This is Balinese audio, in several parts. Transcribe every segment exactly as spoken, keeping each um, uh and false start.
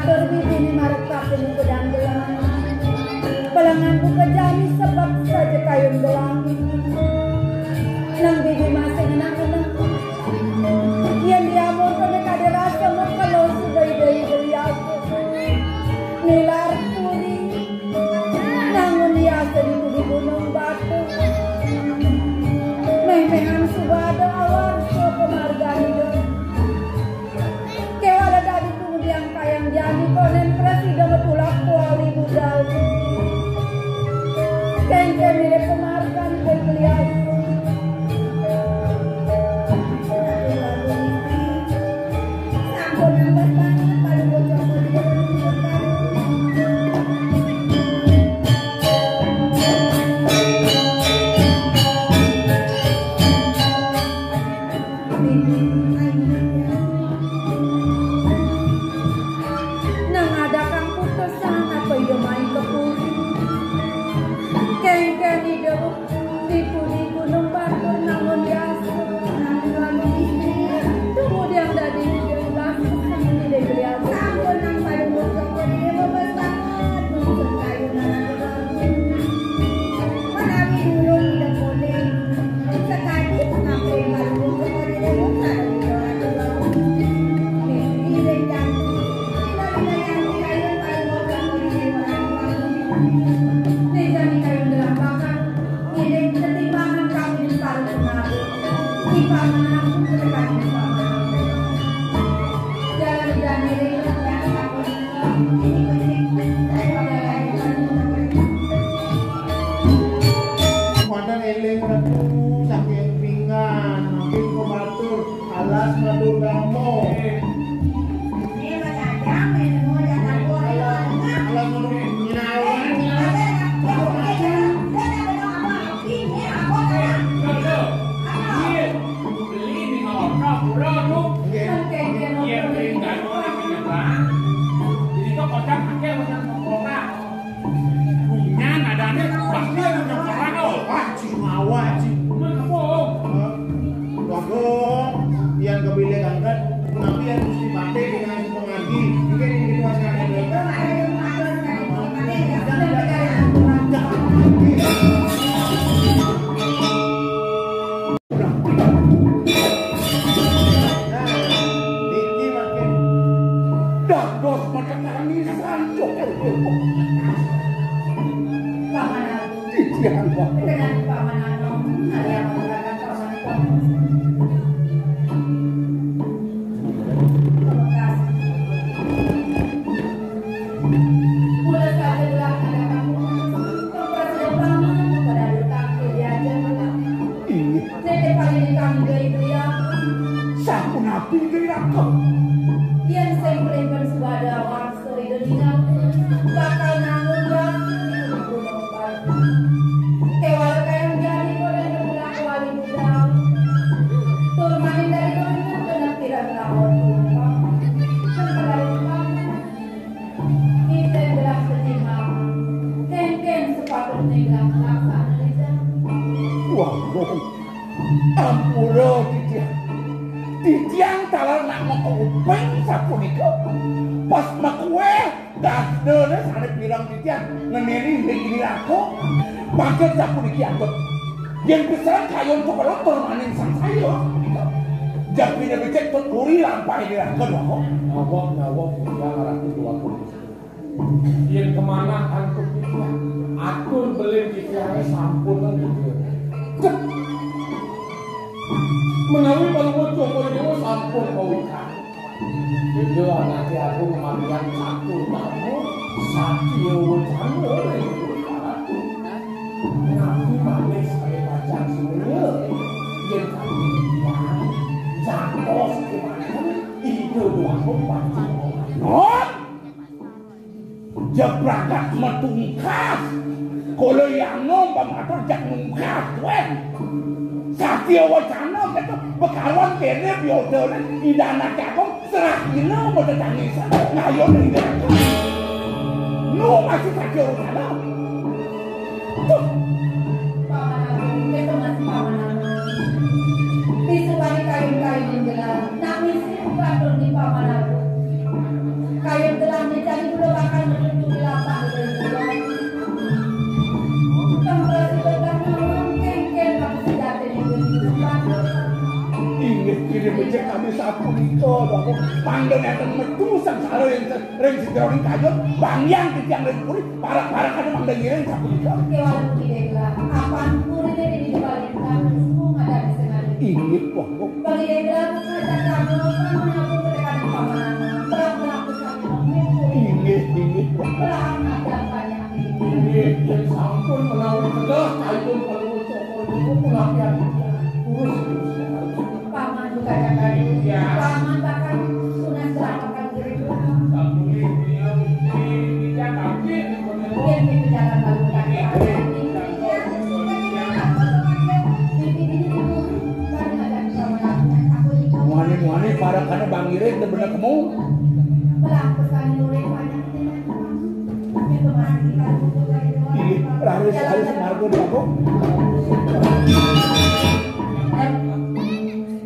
Tur bibiné marekta pemupedang gelang. Pelengan buka jani sebab saja kayun gelang. Nang bibi masih ngenang-ngenang. Yén diamur kene kade rasa mekelo sudah idai beli aku. Nilar puri. Nangun diasa di pudi gunung batu. Meh-mehan subada awar so kemargani dong. Kéwala dadi pangudang kayang jani konén prasida matulak kuali budal. Kénkén mirib pamargan beliau. Sampun nambah banget pada bocor. Nang ada kang putusan apa ida mai ka puri. Kénkén ida diku-diku nang batur nangun yasa. Kemudian dadi ida ilas pesan ida beliau. Sampun nang pada musuh kau dia bebas banget. Musuh kayu nang ada baru. Manawi dulu ida boleh. Pada eling metu saking pinggan, makin kumatur. Alas matur damo. Alas matur nyinawa. Nggih. Bunyan adané pasti ada orang, oh. Wah, Ji, mawa, Ji. Mana, oh? Hah? Waduh, yang kebilih angkat, tapi yang mesti mati dengan pengaji. Mungkin ini dikuaskan. Itu ada yang mengatur, ada yang mengatur. Nah, tinggi makin. Dados makan tangisan, Cok. Paman Agung. Titiang, Pak. Dengan Paman Agung, kalian mengatakan Paman Agung. Mula saja gelah ada kamu, mempersudah Paman kepada duta diajar. Inggih. Nitih paling kami dari beliau. Sapunapi, Déwi Raka? Yén sing kelimpen subada warsa ida ninggal, bakal nanggung dosa di gunung Baru. Kéwala kayang jani koné ngelah wali budal. Tur maning dari koné kena pirang lawan tumpang. Sing kelayu Ida gelah setimbang. Kénkén sepatutné gelah laksana ida. Waduh, ampura titiang. Titiang taler nak maka uping sapunika. Pas makuéh dasdané sané pireng titiang ngenini ring iraga. Mangkin sapuniki atut. Yén pisan kayun keperlu tur maning sangsaya. Jabine becik tut luri lampah ing raga Dwaha. Nyawa, nyawa, Putra Ratu Dwagung. Yén kemanah antuk titiang, atur belin titiange sampun nang Ida. Cep. Menawi Palungguh Cokor Dewa sampun kawikan. Ida anake agung margian catur tamu, satya wacana ring Putra Ratu. Nabi malih sare pacang sumia, yen kami titiang, jatuh kemanten, Ida Dwagung pacang. Hah? Jebragat matungkas. Kala yang nom pamatur jak nungkas, wen. Satya wacana keto bekaruan kene biodane Ida Anak Jagung. Serahina pada tangisan, ngayon ing neraka. Nu masih saja urusan. Tuh. Paman Agung, kita masih Paman Agung. Pisukani kayun-kayun gelah, nangisi batur di Paman Agung. Kayun gelah Sapunika, Bapak, mangda nenten metu sengsara ring, ring sajeroning kayun, bangyang titiang ring puri, parak-parakane mangda ngiring sapunika. Kéwala Budi Déwa, apan purine dini dibalintang, semua ada di sengaja. Inggih, Bapak. Budi Déwa, bukan tak kamu, kamu nabung ketekan pamananmu, berang-berang besar. Inggih, inggih, Bapak. Berang ada banyak. Inggih, yén sampun menawi kedah, kayun perlu cokor niku pun apian. Terus, terus, terus. Paman buka jalan. Iya. Paman bakal tunas berapa kali kira-kira? Samuli beliau ini tidak kami. Yén di jalan lalu kaki. Muani-muani parakane Bang Irit bener kemu. Belah pesan nulis banyak. Inggih, raris, raris, marga, Prabu.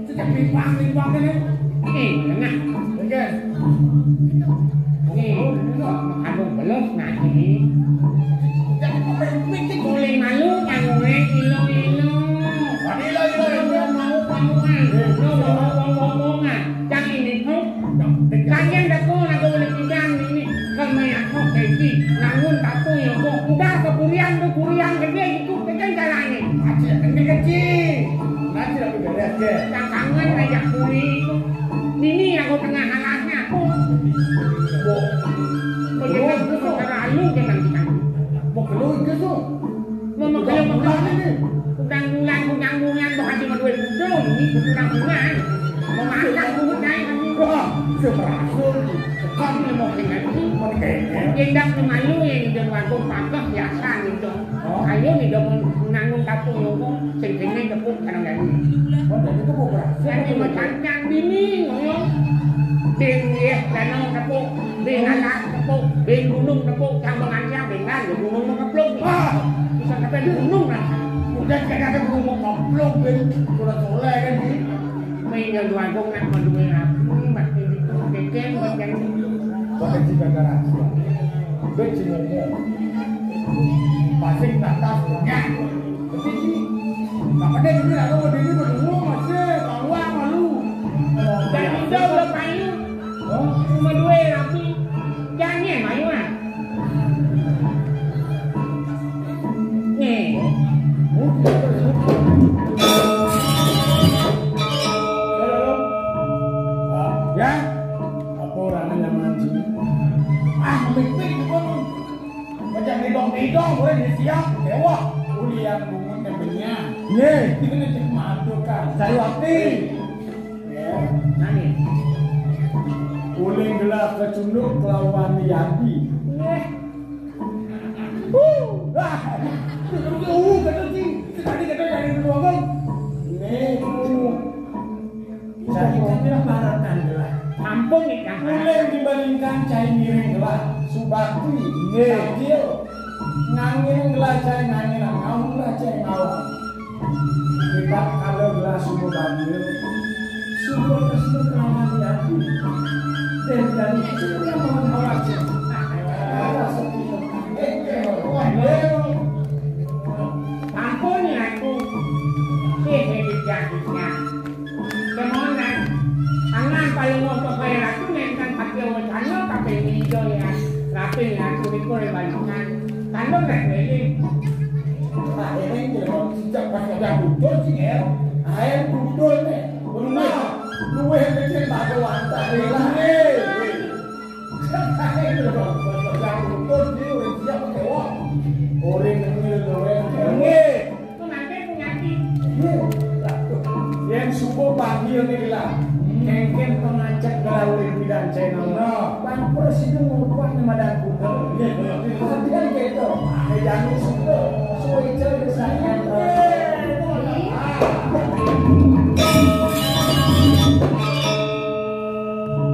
Cecek limpang-limpang kene. Eh, tengah. Oke. Nih, anu belum, nah, ini. Boleh malu, ngangune ilo-ilo. Ilo-ilo, ilo. Mau, mau, mau, ah. Lo, lo, lo, lo, lo, ah. Yang ini, oh. Kalian dah kau nak boleh pindah ini. Kan banyak kok, Keki. Nangun tak pun, ya, kok. Udah keburian tu, burian gede itu. Pegang caranya. Acil, kecil, kecil. Acil, aku beres, ke. Yang kangen aja kuri itu. Ini aku tengah halasnya, aku. Bo. Bagaimana terlalu dengan kita. Mau keluar ke tu? Mau keluar, mau keluar. Udang bulan, udang bulan, bukan cuma duit muncul, ini udang bulan. Memasak dulu, guys, ini. Wah, sudah berhasil. Kami mau dengan ini, mau dengan. Jendak malu yang udah bagus, pakai biasa gitu. Oh. Ayo nih, udah mau nanggung kapung, ngomong, sing kene tepuk, kadang-kadang. Oh, jadi itu mau berhasil. Yang ini mau cancang bini, ngomong. Bing, ya, danau tepuk. Bing anak tepuk, bing gunung tepuk, yang mengancam, bing kan, ya gunung mengeplung. Wah, bisa sampai di gunung lah. Udah kayak ada gunung mengeplung, bing. Sudah soleh kan, bing. Main yang dua gong nak madue aku, mak ini kekeng, mak yang ini. Pakai juga garasi. Bing si ngomong. Pasing natas punya. Tapi si, apa dia dulu, aku mau dulu, berdua masih, keluar malu. Dan hijau udah payu. Cuma dua rapi. Jangan main, ah. Nih. Ya, apa orangnya nyaman sih? Ah, mik-mik, apa tuh? Macam bidong-bidong, boleh disiap, dewa. Ulian bungut kebenyang. Ye. Kita cek madu kan. Cari waktu. Nangis. Uling gelah kecunduk kelawan Yadi. Huh. Ah. Uh, kata si. Tadi kata dari ngomong. Nih, tuh. Cai kami baratan gelah. Ampun nih, Kang. Uling dibandingkan cai miring gelah. Subakti. Nggih. Ganjil. Ngangin gelah cai ngangin, ngawung gelah cai ngawung. Debat kalau gelas subuh banjir, subuh tersenyum kelawan hati. Dan dari itu dia mau khawatir. Ampun ya aku. Sih, ini jadinya. Kemonan. Angan paling ngotot kaya ratu nenten pakai wacana, tapi ini ya. Rapi ratu itu banyak. Kandung dan ini. Akhirnya ini sejak pas ada budul sih ya. Air budul nih. Benar. Luwih kecil pada wantah. Benar. Akhirnya pas ada budul sih udah siap pakai wak. Orang ini orang ini. Yén subuh pagi ngene iki lah. Kéngkén pengajak gelah uling pidan channel. Nah, Bang Pres itu ngupah nih madan puter. Iya, iya. Perhatian gitu. Eh, jangan suka. Suwe cel kesayangan.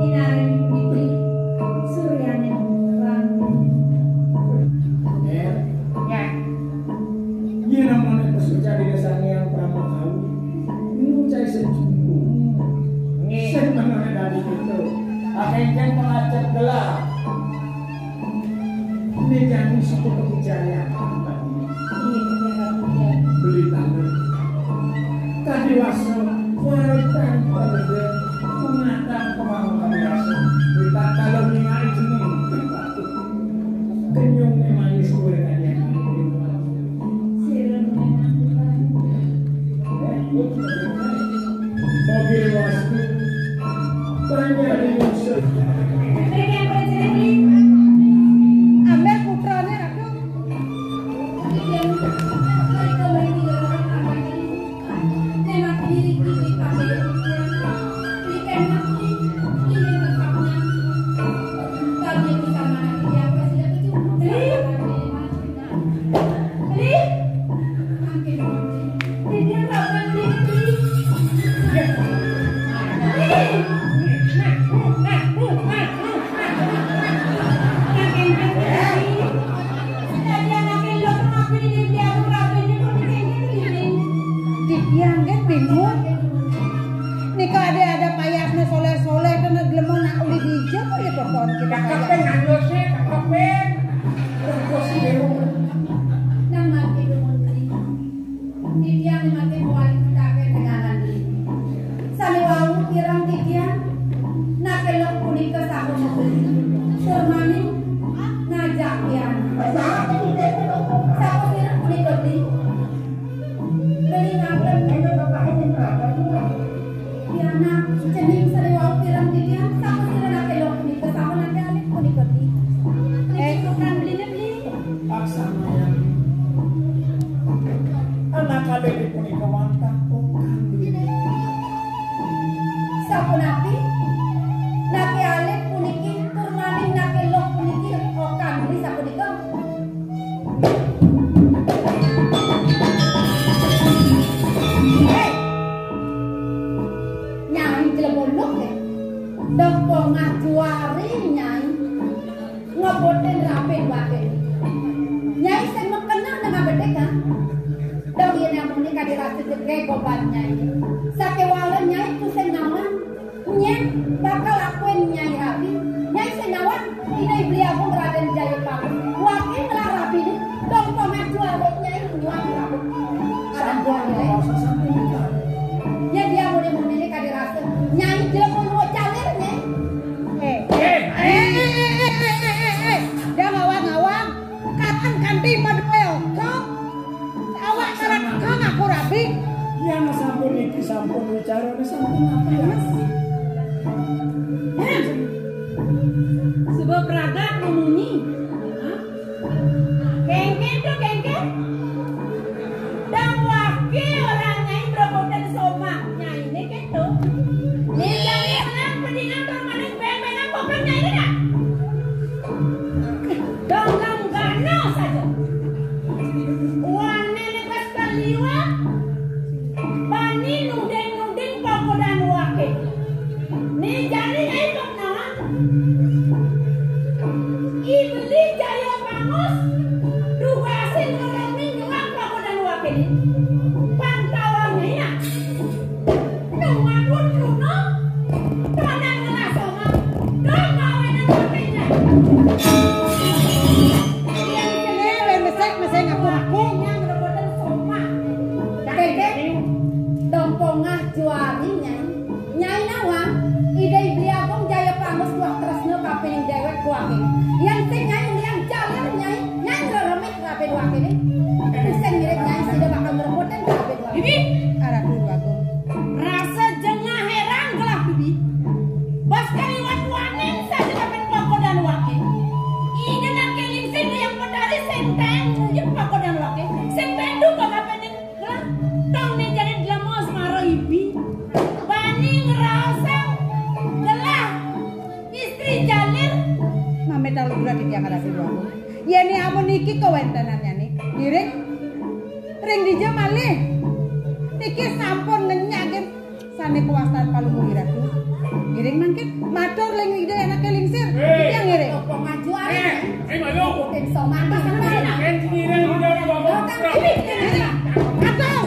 Inari Widi Suryani Rangkuti. Ya. Ya. Yén namanya pesuca di desa yang Pramakawi, ini cai sejumbo. Nggih. Sing menurut dari itu. Akeh-akeh pengajak gelah. Ini kami suku Pekijaya. Beli tanah. Tadi wasa, warisan, pada Ambil putrane, aduh. Titiang kan bingung. Nika ada, ada payasne soleh-soleh, kena gelem nak uli dija kok ya, Kokon, kita. Cakep payas. Kan, ngandose, cakep payas. Terus si Dewa. Nang mati demen. Titiang mati muali kutake tenganan. Sane wau kirang titiang nakelok punika sampun mabeli. Tur maning ngajak tiang. Sampun sira punika beli. Beli ngaten. Tiang nak cening sane wau kirang titiang. Sampun sira nakelok punika, sampun nate alit punika beli. Eh. Niki tukang beline beli. Aksana ya. Anak kalih punika wantah okan diri. Sapunapi? Nake alit puniki tur maning nake lok puniki okan diri sapunika. Hei! Nyai jelema lok, eh. Dong pongah juari, Nyai. Ngebotin rabi wake. Nyai sing makeneh nang abedik, ha? Dong yen amune kadi rasa jegeg goban Nyai. Sakewala Nyai tusing nawang. Nyai bakal akuin Nyai rabi. Nyai sing nawang, Ida Beli Agung Raden Jaya Panggung. Wake ngelah rabine, dong pamaju awit Nyai nyuwak rabi. Sampun, sampun. Yen dia mune-mune kadi rasa. Nyai jelema luwih calir, Nyai. Eh, eh, eh, eh, eh, eh, eh, eh, eh, eh, eh. Dah ngawang-ngawang. Katon kanthi maduwe ongkong. Awak karat kang aku rabi. Yang sampun niki sampun wicarane sampun apa ya? Sebab ragat memunyi. Hah? Kengken to, kengken. Dang wake ora nyai mrebutin somah nyaine kento. Ning jane lan pendingan tur maning beng-bengan kopeng nyaine dak? Dang langgana saja. Wane lekas kaliwat. Bani nuding-nuding pagodan wake. Ni jani nyai kok nawang. I Beli Jaya Pangus, dugasing nulungi nyuwak pagodan wake ni. Pantawang nyai nak. Nung mabun truna, tanan ngelah somah. Dong mawenan wake nyai. Yen kene wen mesek, mesek ngaku-ngaku. Nyang rebutan somah. Keke, dong pongah juari nyai. Nyai nawang, Ida Beli Agung Jaya Pangus tuah tresna kapining dewek kuwake. Yen sing nyai liang jaler nyai, nyai ngreremit rabi duwake ni. Sing mirip nyai sida bakal ngrebutin rabi duwake. Bibi, arah Guru Agung. Rasa jengah heran gelah bibi. Bas kaliwat wanen saja kapen pagodan wake. Ida nangke lingsing yang petari senteng nunjuk pagodan wake. Senteng duka kapening Gelah, tong ne jane dilemos maro ibi. Bani ngrasa gelah istri jalir. Mame talu durat iki angkat ati dua. Yen amun iki kawentenannyane, ngiring ring dija malih. Niki sampun ngenyakin sane kewastan palungguh iratu. Ngiring mangkin, matur ling ida anake lingsir. Hei. Iki ngiring. Apa ngajuan? Eh, eh, malu. Ing soman. Apa sama? Eh, ngiring ida bawa. Datang sini. Aduh.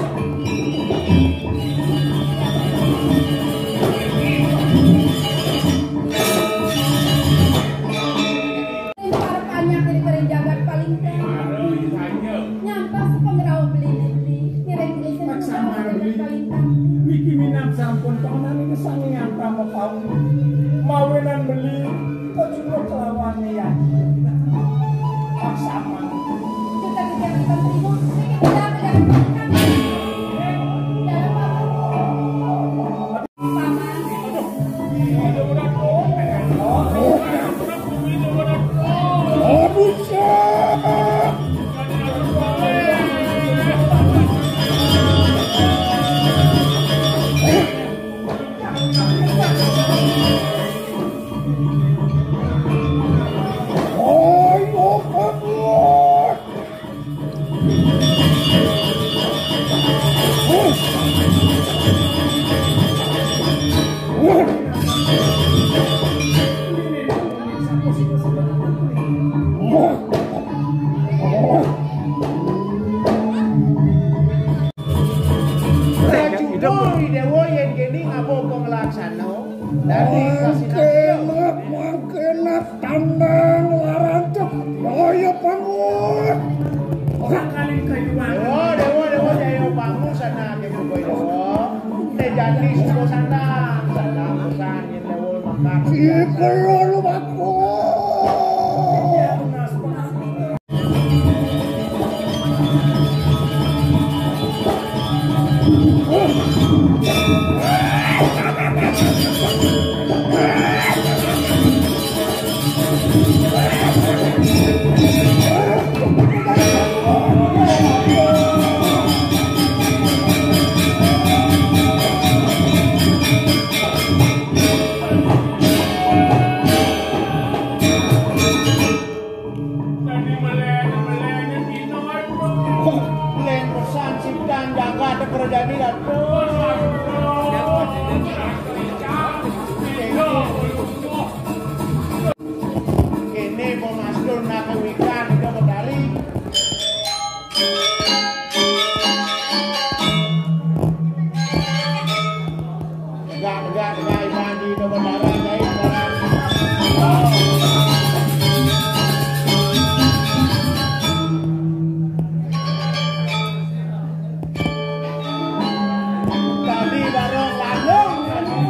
Ing para panyak ing kering jagat paling tengah. Nyampas pengerau beli-beli. Ngiring-ngiring sing Laksamana beli. Paling tengah. Niki minangka sampun tonan ing Sang Hyang Pramakawi. Mawinan beli kok cukup kelawan ya. Laksamana. Kita tidak akan terima. Niki tidak akan terima. Dalam apa? Paman. Aduh. Kenak mangkenak tandang larancak Jaya Pangun. Sakaling kayuan. Dewa, dewa, dewa, Jaya Pangun sana, dewa, dewa. Teh jadi suku sandang, sandang pesan, dewa makan. Ikut lu baku. Dadi melene-melene dina, aduh. Len pesan sidang jagat kerjani, aduh. Kene pemaslun nak wikan, udah medali. Tegak, tegak, tegak, iman di nomor darah, baik, darah. Tadi baru ladung, tadi.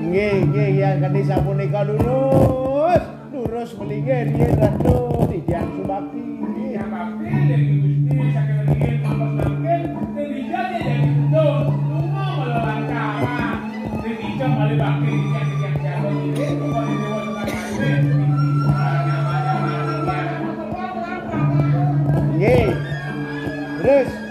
Nggih, nggih, ya, kadi sapunika lurus. Lurus melinggih riyin Ratu titiang subakti. Titiang bakti, Dewi Gusti, saking riyin mampes mangkin, ring dija dadi betul, lunga mala lancaran. Ring dija malih bakti titiang, titiang siapa ngiring, pokokne dewa tukang kayu, nggih. Terus.